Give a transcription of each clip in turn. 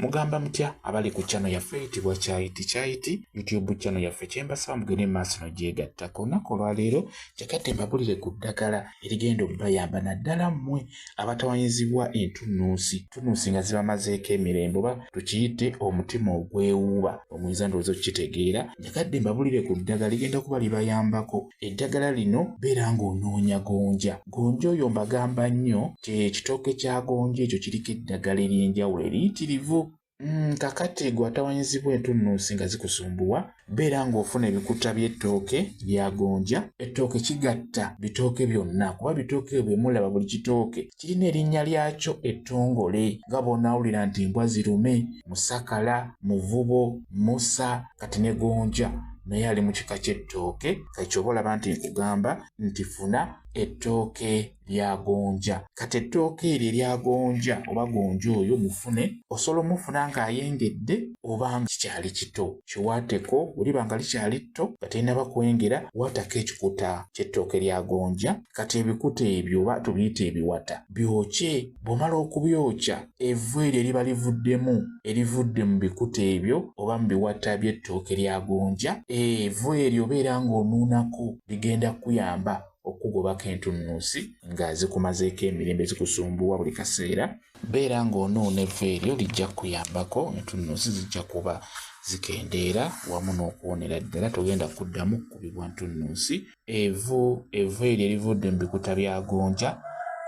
Mugamba mutya abali ku channel yaffe eyitibwa Kyayiti Kyayiti YouTube channel yaffe? Kyembasaba mugende mu maaso nogyegattako. Olunaku olwaleero njagadde mbabulire ku ddagala erigenda okubayamba naddala mmwe abatawanyizibwa entunnunsi, entunnunsi nga zibamazeeko emirembe oba tukiyite omutima ogwewuuba, omuyinza ndowooza okukitegeera. Njagadde mbabulire ku ddagala ligenda kuba libayambako. Eddagala lino beera ng'onoonya gonja. Gonja oyo mbagamba nnyo kyekitooke kya gonja, ekyo kiriko eddagala ery'enjawulo eriyitirivu. Kakati gwe atawanyizibwa entunnunsi nga zikusumbuwa, beera ng'ofuna ebikuta by'ettooke lya gonja. Ettooke kigatta bitooke byonna, kuba bitooke ebyo bye mulaba buli kitooke kirina erinnya lyakyo ettongole, nga bw'onaawulira nti mbwa zirume, musakala, muvubo, musa, kati ne gonja naye ali mu kika ky'ettooke. Kati ky'oba olaba nti nkugamba nti funa ettooke lya gonja. Kati ettooke eryo erya gonja oba gonja oyo mufune, osobola omufuna ng'ayengedde oba nga kikyali kito. Kiwaateko bwe liba nga likyali tto nga terinaba kwengera, waatako ekikuta ky'ettooke lya gonja. Kati ebikuta ebyo oba tubiyite ebiwata byokye. Bw'omala okubyokya, evvu eryo eriba livuddemu, erivudde mu bikuta ebyo oba mu biwata by'ettooke lya gonja, evvu eryo obeera ng'onuunako, ligenda kukuyamba okukugobako entunnunsi nga zikumazeeko emirembe, zikusumbuwa buli kaseera. Beera ng'onuuna evvu eryo, lijja kukuyambako, entunnunsi zijja kuba zikendeera wamu n'okuwonera ddala, togenda kuddamu kukubibwa ntunnunsi. Evvu evvu eryo erivudde mu bikuta bya gonja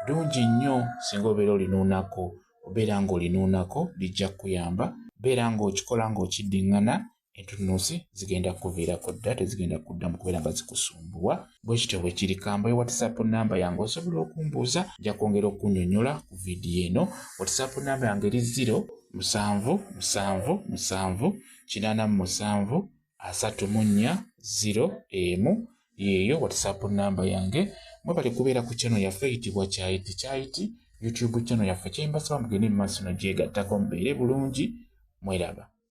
ddungi nnyo singa obeera olinuunako, obeera ng'olinuunako lijja kukuyamba. Beera ng'okikola ng'okiddiŋŋana, entunnunsi zigenda kukuviirako dda, tezigenda kuddamu kubeera nga zikusumbuwa. Bwe kityo bwe kiri. Kambayo WhatsApp namba yange, osobola okumbuuza, nja kwongera okukunyonyola ku vidiyo eno. WhatsApp namba yange eri 0 7 7 7 87 34 0 1, yeeyo WhatsApp namba yange. Mwebale kubeera ku channel yaffe eyitibwa Kyayiti Kyayiti YouTube channel yaffe. Kyembasaba mugende mu maaso nogyegattako, mubeere bulungi, mweraba.